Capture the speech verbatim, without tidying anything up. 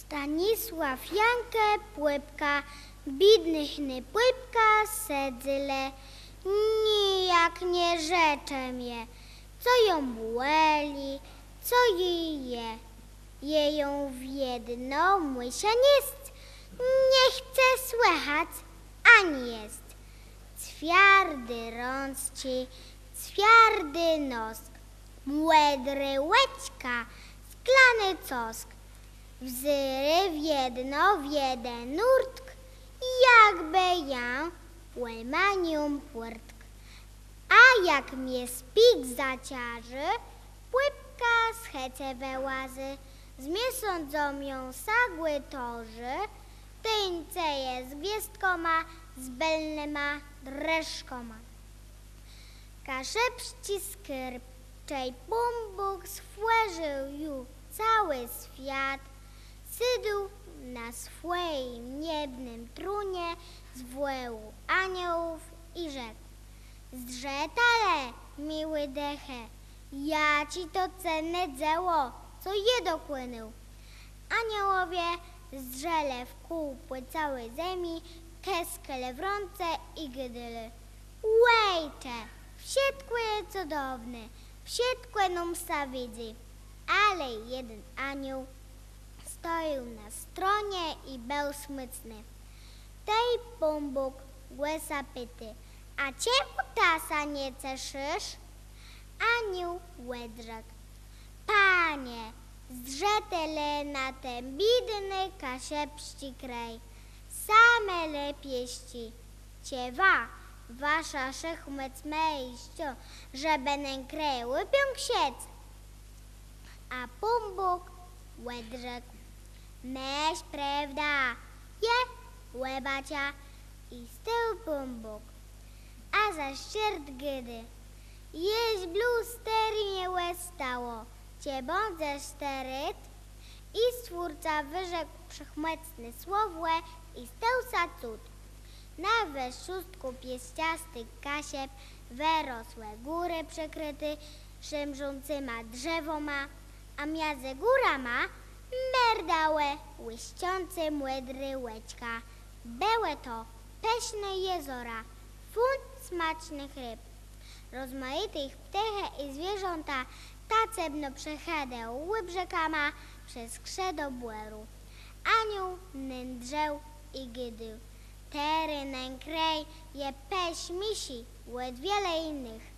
Stanisłôw Janke, Pùpka. Biédnëchnô pùpka sedzy le, nijak nie rzecze mie, co jã bòli, co ji je. Jô jã wiedno mùszã niesc, nie chce słëchac ani jesc. Cwiardé rãczczi, cwiardi nosk, mòdré òczka, szklany cosk. Wzérô wiedno w jeden nórtk, jakbë jã òmanił pùrtk. A jak mie spik zaczarzô, pùpka z chëczë wëłazy, z miesądzã jã sã gòtôrzi, tuńcëje z gwiôzdkama, z bëlnyma drëszkama. Kaszëbsczi skôrb. Czej Pón Bóg stwòrził ju całi swiat, sôdł na swòjim niebnym trónie, zwòłôł aniołów i rzekł: Zdrzëta le, miłé dëchë, jaczé to cenné dzeło, co jô dokònôł. Aniołowie zdrzelë wkół pò całi zemi, klãskelë w rãce i gôdelë: Òjcze, wszëtkò je cëdowné, wszëtkò nóm sã widzy. Ale jeden aniół stojôł na stronie i béł smùtny. Tej Pón Bóg gò sã pitô: A czemù të sã nie ceszisz? Aniół òdrzekł: Panie, zdrzëta le na ten biédny kaszëbsczi kraj, same le piôsczi. Czë wa, waszô wszechmòc, mô jesz co, żebë nen kraj òpiãkszëc? A Pón Bóg òdrzekł: Môsz prôwdã, jô òbaczã. I stôł Pón Bóg, a za sztërt gôdô: Jesz blós tëli nie òstało, czej bãdzesz tëli. I Stwórca wërzekł wszechmòcné słowò i stôł sã cud. Na wierzchùstkù piôszczëstëch Kaszëb wërosłë górë przëkrëté szemrzącyma drzewama, a midzë górama mërgałë łiszczącé mòdré òczka. Bëłë to pëszné jezora, fùl smacznëch rib. Rozmajité ptôchë i zwierzãta tacëbno przechôdałë òbrzékama przez krze do bòru. Aniół nen zdrzôł i gôdôł: Tëli nen kraj je pëszniészi òd wiele jinëch.